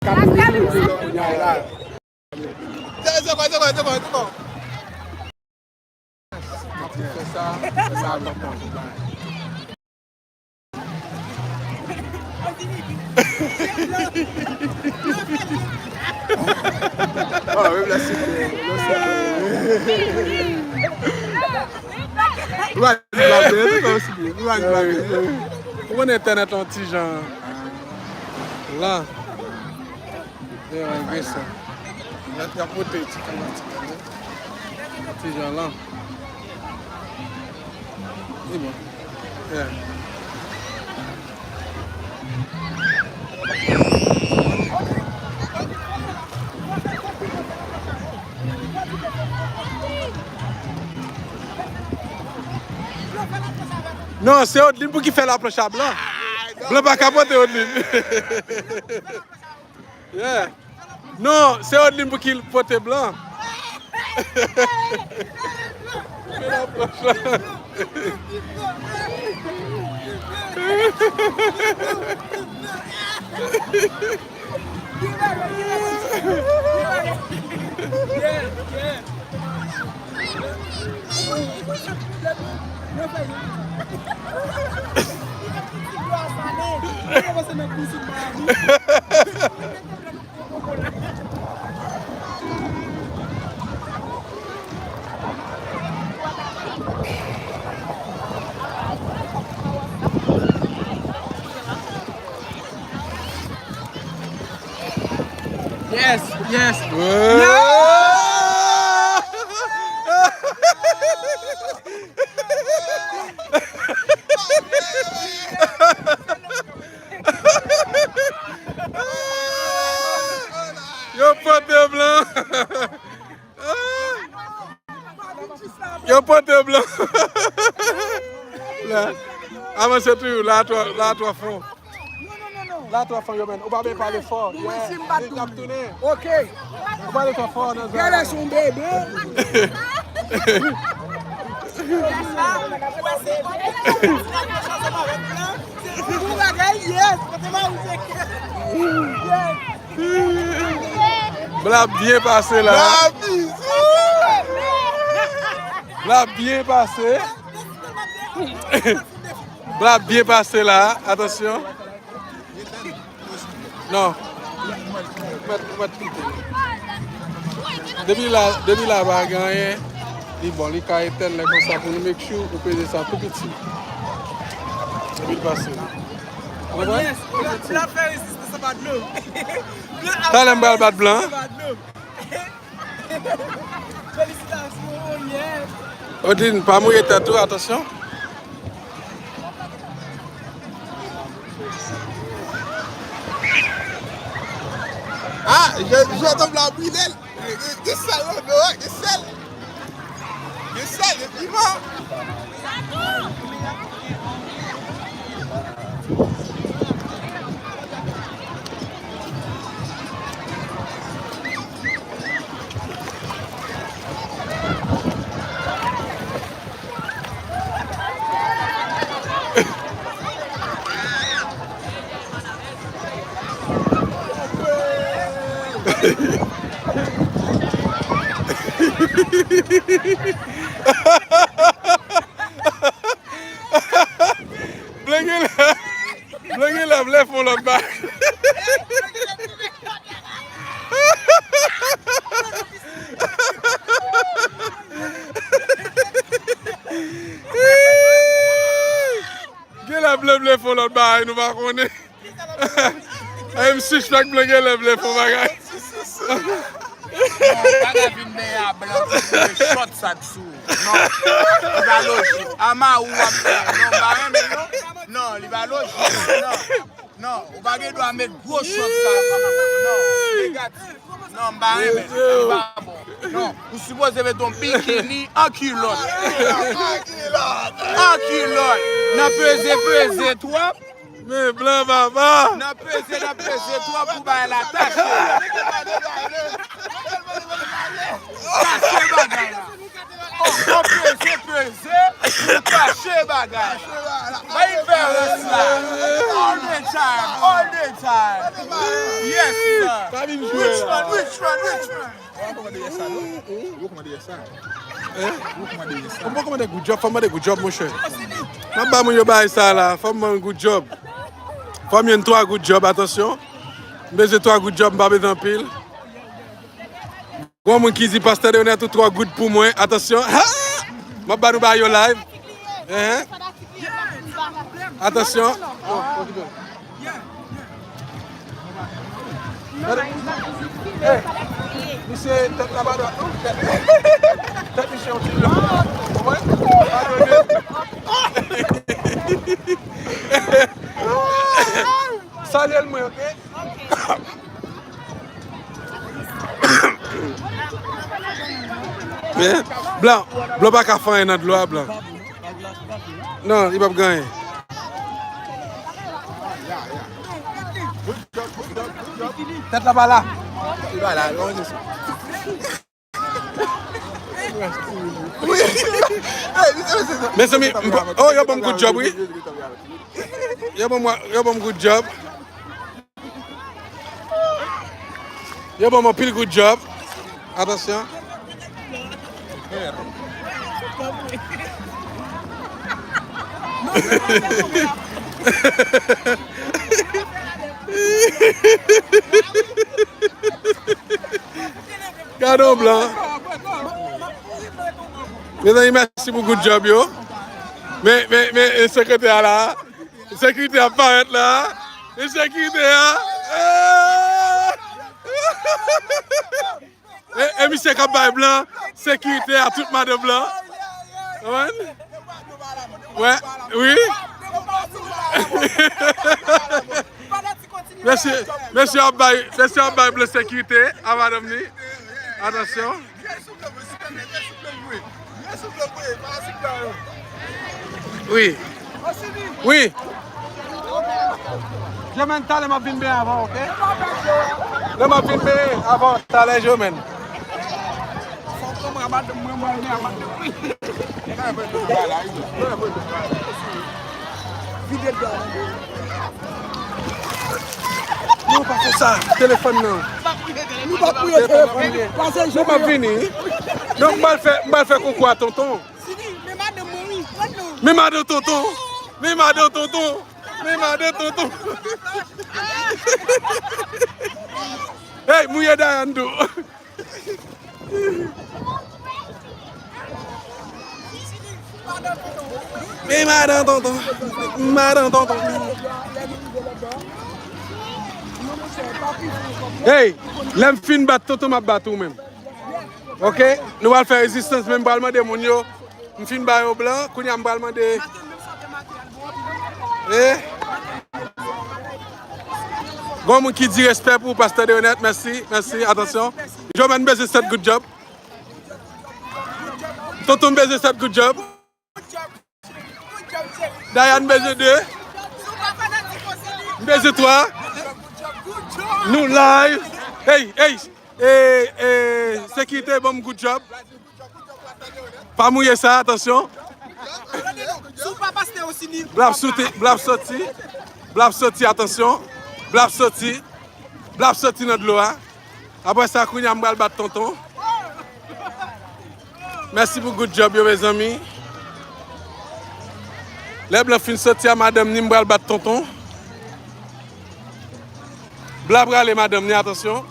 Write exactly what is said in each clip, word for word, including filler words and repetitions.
Kap rive kounye a la. Tchè, se kwa, se kwa, se kwa, se kwa. Fè sa, fè sa, tonton. Ah, menm la, se, se, nou pa di blablè, nou pa di blablè. Ou konnen entènèt yon ti jan lan. Yo, malgre sa. Y ap, y ap pote ti kanal, ti kanal. Ti jan lan. Li bon. Yeah. Non, se Odlin pou ki fè laplanch a blan. Blan pa ka pote Odlin. Yeah. Non, se Odlin pou ki pote blan. Yes, yes. Yo pote blan. Yo pote blan. La. Avanse toujou. La twò, la twò fon. La twò fon yo menm. Ou pa bezwen pale fò. Li ap tounen. Ok. Ou pale twò fò nan zòn. Gade son bebe. Ou bagay, yes. Kote Marie se kè. Yes. Blan ap byen pase la. Blan ap byen pase. Blan ap byen pase la. Atansyon. Non. Ou mèt, ou mèt kite. Depi la, depi la pa gen anyen, li bon, li ka etèn lè konsa pou nou make sure ou peze sa tou piti. Depi l pase. Ou konprann? Yes, la, la fè rezistans anba dlo. Talè m pral bat blan. Felisitasyon, yes. Odin, pa mouye tèt ou, atansyon. Ah, je, je tombe la brile. Gen sèl, non, non, gen sèl. Gen sèl, gen piman. Blan genlè, blan genlè vle fè yon lòt bagay. Genlè blan vle fè yon lòt bagay, nou pa konnen. Ay, m sispèk blan genlè vle fè yon bagay. Non, pa ka vin benyen a blan pou mete chòt sa dessous. Non, li pa lojik. Ama ou ap fè. Non, m pa renmen, non. Non, li pa lojik. Non. Non, ou pa gen dwa met gwo chòt sa. Non, negatif. Non, m pa renmen. Li pa bon. Non, ou sipoze met yon bikini an kilòt. An kilòt. Nan peze, peze twòp. Men blan papa. Nan peze, nan peze twòp pou bay la tache. Tache bagay la. Oh, nan peze, peze. Kache bagay. Bay vè rès la. All the time, all the time. Yes, sir. Pa vin jwe la. Richmond, Richmond, Richmond. Ou pa kòmande yè sa, non? Ou pa kòmande yè sa. Hein? Ou pa kòmande yè sa. Ou pa kòmande good job, fò m mande good job, monchè. M ap ba moun yo bagay sa la, fò m mande good job. Fò m jwenn twa good job, atansyon. M bezwen twa good job, m pa bezwen anpil. Gon moun ki di pastè Deonèt ou twò good pou mwen. Atansyon. Ha! M ap ba nou bagay yo live. Hein? Atansyon. Hey, misye tèt la pa dwat non. Tèt, tèt misye yon ti jan. Ou konprann? Padone. Salye l mwen, oke? Men, blan, blan pa ka fè anyen nan dlo a, blan. Non, li p ap gen anyen. Tèt la pa la. Li pa la, non, se sa. Mezanmi, m pa- oh, yo ban m good job, wi. Yo ban m, yo ban m good job. Yo ban m anpil good job. Atansyon. Gade yon blan. Mezanmi, mèsi pou good job yo. Men, men, men, e sekretè a la. Sekirite ap parèt la. E sekirite a. Eh! E, e misye k ap bay blan sekirite a tout madan blan. Konprann? Wè, wi. Mesye, mesye ap bay, mesye ap bay blan sekirite a madanm ni. Atansyon. Wi. Wi. Jemèn, talè m ap vin benyen avè w, oke? Lè m ap vin benyen avè w, talè, Jemèn. Non, pa fè sa. Telefòn nan. Nou pa priye telefòn. Pase. Non, m ap vini. Non, m pral fè, m pral fè koukou a tonton. Men madan tonton. Men madan tonton. Men madan tonton. Hey, mouye Dayane do. Men madan tonton. Madan tonton. Hey, lè m fin bat tonton, m ap bat ou menm. Oke? Nou pral fè rezistans, men m pral mande moun yo. M fin ba yo blan, kounye a m pral mande. Eh? Gon moun ki di respè pou pastè Deonèt, mèsi, mèsi, atansyon. Jovèn bezwen sèt good job. Tonton bezwen sèt good job. Dayane bezwen de. M bezwen twa. Nou live. Hey, hey. E, e, sekirite ban m good job. Pa mouye sa, atansyon. Blan ap soti, blan ap soti. Blan ap soti, atansyon. Blan ap soti. Blan ap soti nan dlo a. Apre sa, kounye a m pral bat tonton. Mèsi pou good job yo, mezanmi. Lè blan fin soti a madanm ni, m pral bat tonton. Blan ap rale madanm ni, atansyon.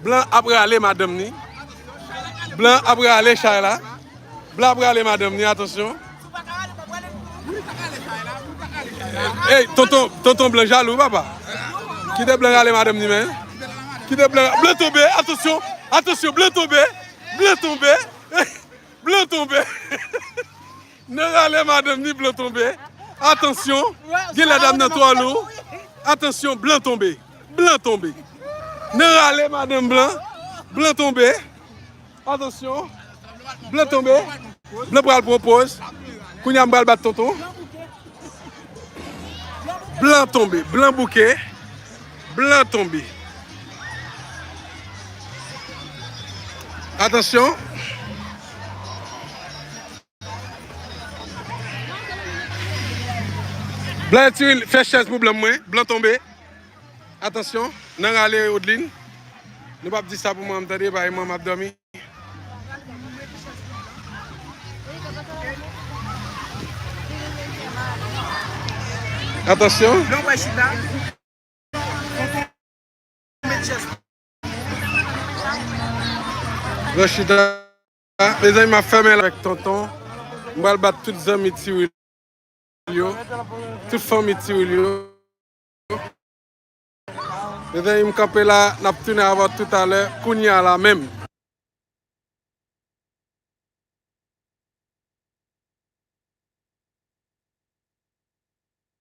Blan ap rale madanm ni. Blan ap rale chay la. Blan ap rale madanm ni, atansyon. Ey, tonton, tonton blan jalou, papa. Kite blan rale madanm ni, men. Kite blan, blan tonbe, atansyon, atansyon, blan tonbe, blan tonbe, blan tonbe. Nan rale madanm ni blan tonbe. Atansyon, genlè dam nan twò lou. Atansyon, blan tonbe, blan tonbe. Nan rale madanm blan, blan tonbe. Atansyon. Blan tonbe. Blan pral pran poz. Kounye a m pral bat tonton. Blan tonbe. Blan bouke. Blan tonbe. Atansyon. Blan Tiwil, fè chèz pou blan mwen. Blan tonbe. Atansyon, nan rale Odlin. Nou p ap di sa pou manman m tande, paske manman m ap dòmi. Atansyon. Rachida, mezanmi, m ap fèmen la avèk tonton. M pral bat tout zanmi Tiwil yo, tout fanmi Tiwil yo. Mezanmi, m kanpe la, n ap tounen avè w toutalè, kounya la menm.